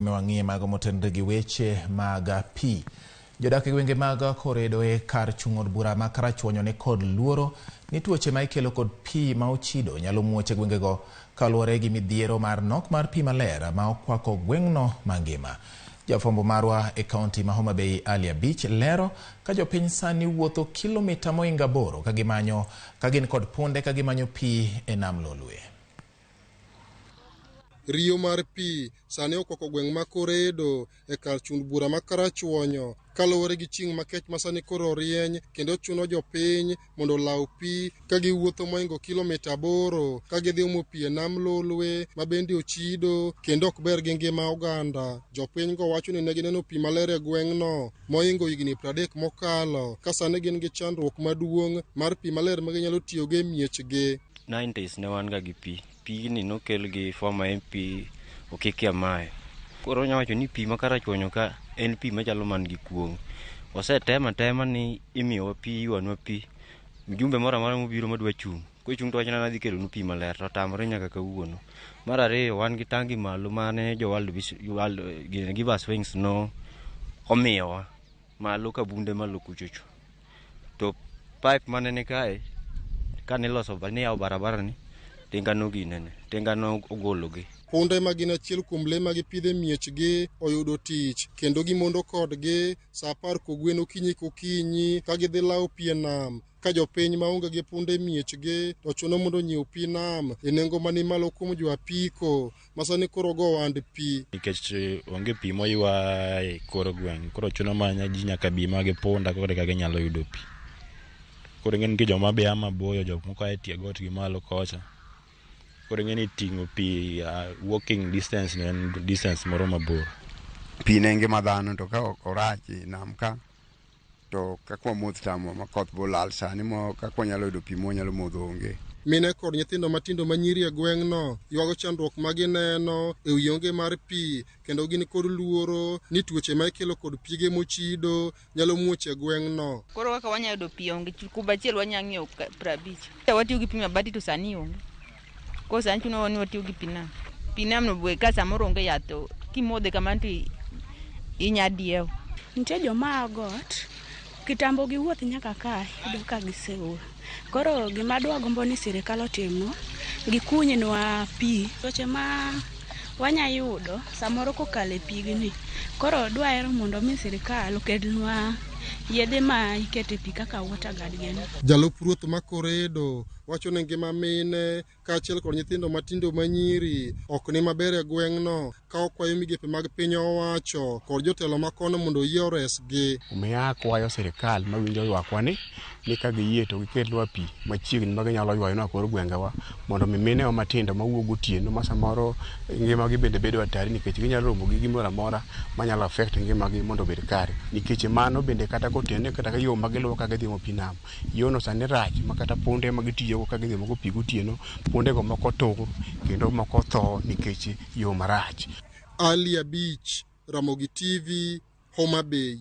nyime wang'iye mago motenore gi weche mag pi. Jodak e gwenge mag Koredo e kar chung' od bura ma Karachuonyo ni kod luoro ni tuoche ma ikelo kod pi ma ochido nyalo muoch e gwengego kaluwore gi midhiero mar nok mar pi maler ma okwako gweng'no mangima. Jafwambo marwa e kaunti ma Homa Bay Ali Abich lero ka jopiny sani wuotho kilomita mohingo 8 ka gimanyo ka gin kod punde ka gimanyo pi e nam Lolwe. Riyo mar pi sani okwako gweng' ma Koredo e kar chund bura ma Karachuonyo kaluwore gi chieng' makech ma sani koro rieny kendo chuno jopiny mondo olaw pi ka giwuotho mohingo kilomita 8 ka gidhi omo pi e nam Lolwe ma bende ochido kendo ok ber gi ngima oganda. Jopiny go wacho ni ne gineno pi maler e gweng'no mohingo higni 30 mokalo ka sani gin gi chandruok maduong' mar pi maler ma ginyalo tiyogo e miechgi. 90s ne wan ga gi pi. Pigni nokel gi former MP Okiki Amayo. Koro onya wacho ni pi ma Karachuonyo ka en pi machalo man gi kuong'. Osetem atema ni imiyowa pi, iywanwa pi. Mjumbe moro amora mobiro madwa chung', kochung' to wacho ni an adhi kelonu pi maler to otamore nyaka kawuono. Mar ariyo wan gi tangi malo mane jo World Vision, World, Give Us Wings no omiyowa malo kabunde malo kuchocho. To pipe mane ni kae kane iloso niyawo barabara ni tinga noginene, tinga nogologi. Punde ma gin achiel kuom le ma gipidho e miechgi oyudo tich kendo gimondo kodgi sa 10 kogwen okinyi kokinyi ka gidhi lawo pi e nam. Ka jopiny maonge gi punde e miechgi to chuno mondo onyiew pi nam e nengo mani malo kuom jo apiko ma sani koro go ohand pi. Nikech onge pi moywa e kor gweng', koro chuno mana ji nyaka bi ma gi punda koro eka ginyalo yudo pi. Koro ing'e ni nitie joma be a maboyo, jok moko a e tie got gi malo kocha. Koro ing'e ni ting'o pi walking distance no en distance moro mabor. Pi ne ngima dhano to ka orach e nam ka to kaka wamodh tamwa ma koth bolal sani mo kaka wanyalo yudo pi mwanyalo modho onge. Mine kod nyithindo matindo ma nyiri e gweng'no ywago chandruok ma gineno e wi onge mar pi kendo gin kod luoro ni tuoche ma ikelo kod pige mochido nyalo muoch e gweng'no. Koro kaka wanyalo yudo pi onge, kuba achiel wanyalo ng'iewo 50. Watiyo gi pi mabati to sani onge. Koro sani chunowa ni watiyo gi pi nam. Pi nam no be ka samoro onge yath to kimodhe kamano to inya diewo. Nitie joma a got, kitambo giwuoth nyaka ka, iyudo ka giseol. Koro gima dwa gombo ni sirikal otimnwa, gikunynwa pi. Tuoche ma wanya yudo samoro kokalo e pigni. Koro dwahero mondo mi sirikal okelnwa yedhe ma ikete pi kaka water guard gini. Jalup ruoth ma Koredo wacho ni ngima mine kaachiel kod nyithindo matindo ma nyiri ok ni maber e gweng'no ka okwayo migepe mag piny owacho kod jotelo ma kono mondo oyie oresgi. Omiyo akwayo sirikal mawinjo ywakwa ni ka giyie to gikelnwa pi machiegni ma ginyalo ywayonwa kor gwengewa mondo mi minewa matindo mawuok gotieno ma samoro ngimagi bende bedo hatari nikech ginyalo romo gi gimoro amora manyalo affect ngimagi mondo obed kare. Nikech mano bende kata kotenore kata yo ma giluwo ka gidhi omo pi nam, yono sani rach ma kata punde ma gitiyogo ka gidhi omogo pi gotieno, pundego moko tur kendo moko tho nikech yo marach. Ali Abich, Ramogi TV, Homa Bay.